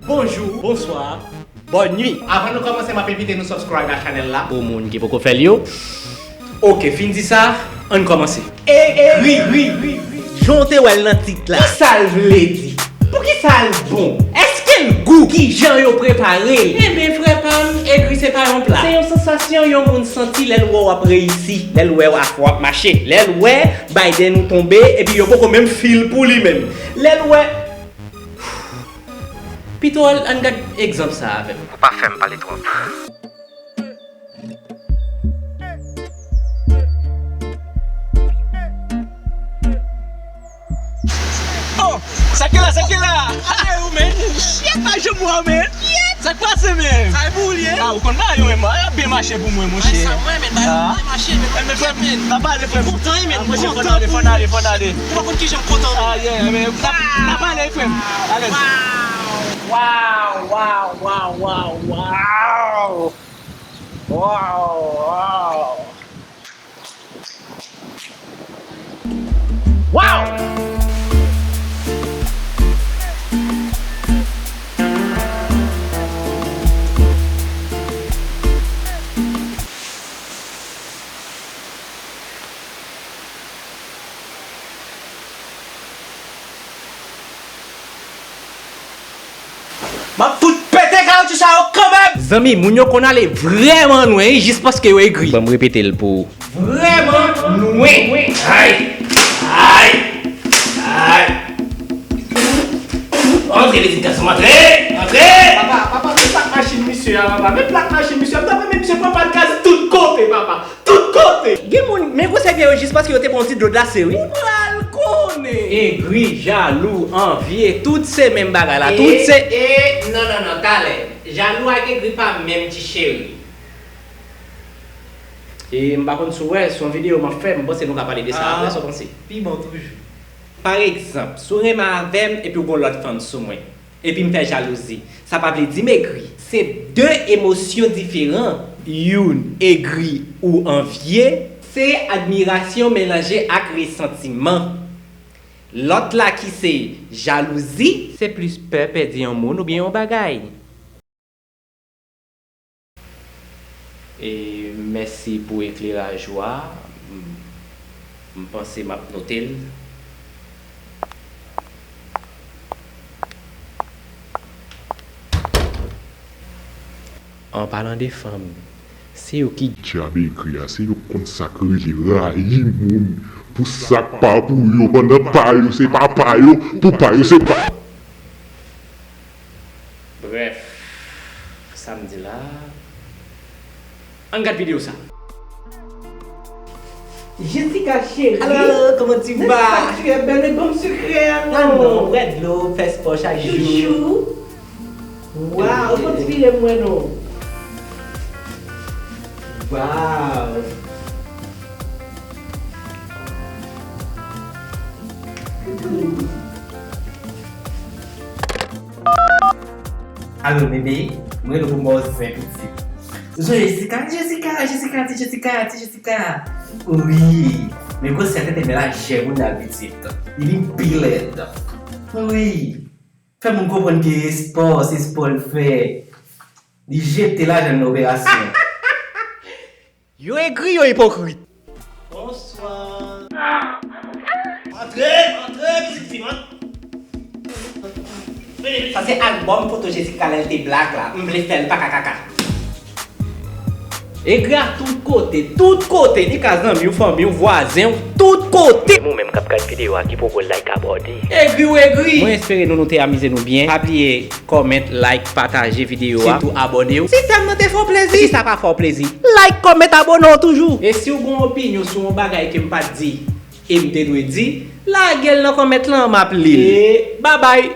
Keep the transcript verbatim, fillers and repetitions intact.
Bonjou, bonswa, bòn nwi. Avan nou kòmanse, m ap envite nou subscribe a chanèl la. Pou moun ki poko fè l yo. Oke, fin di sa, ann kòmanse. Egri. Jan w te wè l nan tit la. Kisa l vle di? Poukisa l bon? Èske l gou? Kijan yo prepare l? Enben, frè pa m, egri se pa yon pla. Se yon sansasyon yon moun santi lè l wè w ap reyisi, lè l wè w ap, w ap mache, lè l wè Biden ou tonbe, epi yo poko menm fil pou li menm. Lè l wè Pito, ann gad egzanp sa avè m. Ou pa fè m pale twòp. Oh! Sa k la, sa k la! Ale ou, men! Shit, pa janm wè w, men! Shit! Sa k pase, men? Sa e pou ou li ye? Ah, ou konn bagay yo, men. Ap byen mache pou mwen, monchè. Ay, sa mwen, men. Bagay yo byen mache, men. Eh, men, frè m, n a pale, frè m. Kontan, men. Ah, monchè, fò n ale, fò n ale, fò n ale. Ou pa konn kijan m kontan, men. Ah, yeah, men. N a, n a pale, frè m. Alèz. Wow, wow, wow, wow, wow. Wow, wow. Wow! M ap fout pete kawoutchou sa yo kanmenm! Zanmi, moun yo konn ale vrèman lwen, wi, jis paske yo egri. Ban m repete l pou ou. Vrèman lwen. Ay! Ay! Ay! Antre, pitit gason, antre! Antre! Papa, papa, men plak machin misye a, papa. Men plak machin misye a. M ta renmen misye pran pad gaz tout kote, papa. Tout kote! Gen moun, men gwosè pye yo jis paske yo te pran yon ti dlo glase, wi. Ou pral konnen! Egri, jalou, anvye, tout se menm bagay la. Tout se. E, e, non, non, non, talè. Jalou ak egri pa menm ti cheri. E m pa konn si w wè, se yon videyo m ap fè, m panse nou ka pale de sa apre, sa w panse? Pi bon toujou. Pa egzanp, si w renmen avè m epi w gen yon lòt fanm sou mwen, epi m fè jalouzi, sa pa vle di m egri. Se de emosyon diferan. Youn egri ou anvye, se admirasyon melanje ak resantiman. Lòt la ki se jalouzi, se plis pè pèdi yon moun oubyen yon bagay. E mèsi pou ekleraj ou a. M, m panse m ap note l. An palan de fanm, se yo ki djab egri a, se yo k konn sa k rele rayi moun pou sa k pa pou yo, pandan pa yo se pa pa yo, pou pa yo se pa. Bref, sa m di la, ann gad videyo sa. Jessica chérie. Alo, alo, comment tu vas? J'espère que tu es belle, mais bon, sucré, hein, non? Ah non, bwè dlo, fè spò chak jou. Chouchou. Wow, fò ti vire m wè non. Wow. Alo, bebe, mwen rele w pou m ba w zen pitit. Ou sonje Jessica? Jessica, Jessica, ti Jessica, ti Jessica. Wi, men gwosè tete men lajè moun nan pitit. Li vin pi lèd. Wi. Fè moun konprann ke espò, se espò l fè. Li jete lajan l nan operasyon. Yo egri, yo ipokrit. Bonswa. Antre, antre, pitit fi m, antre. Sa se albòm foto Jessica lè l te black la. M vle fè l paka kaka. Egri a tout kote, tout kote. Ni ka zanmi w, fanmi w, vwazen w, tout kote. Menm ou menm k ap gad videyo a ki poko like, abòne. Egri ou egri. Mwen espere nou, nou te amize nou byen. Pa bliye comment, like, pataje videyo a. Sitou abòne w. Si tèm nan te fè w plezi. Si sa pa fè w plezi, like, comment, abòne w toujou. E si w gen yon opinyon sou yon bagay ke m pa t di e m te dwe di, lage l nan comment lan, m ap li l. E babay.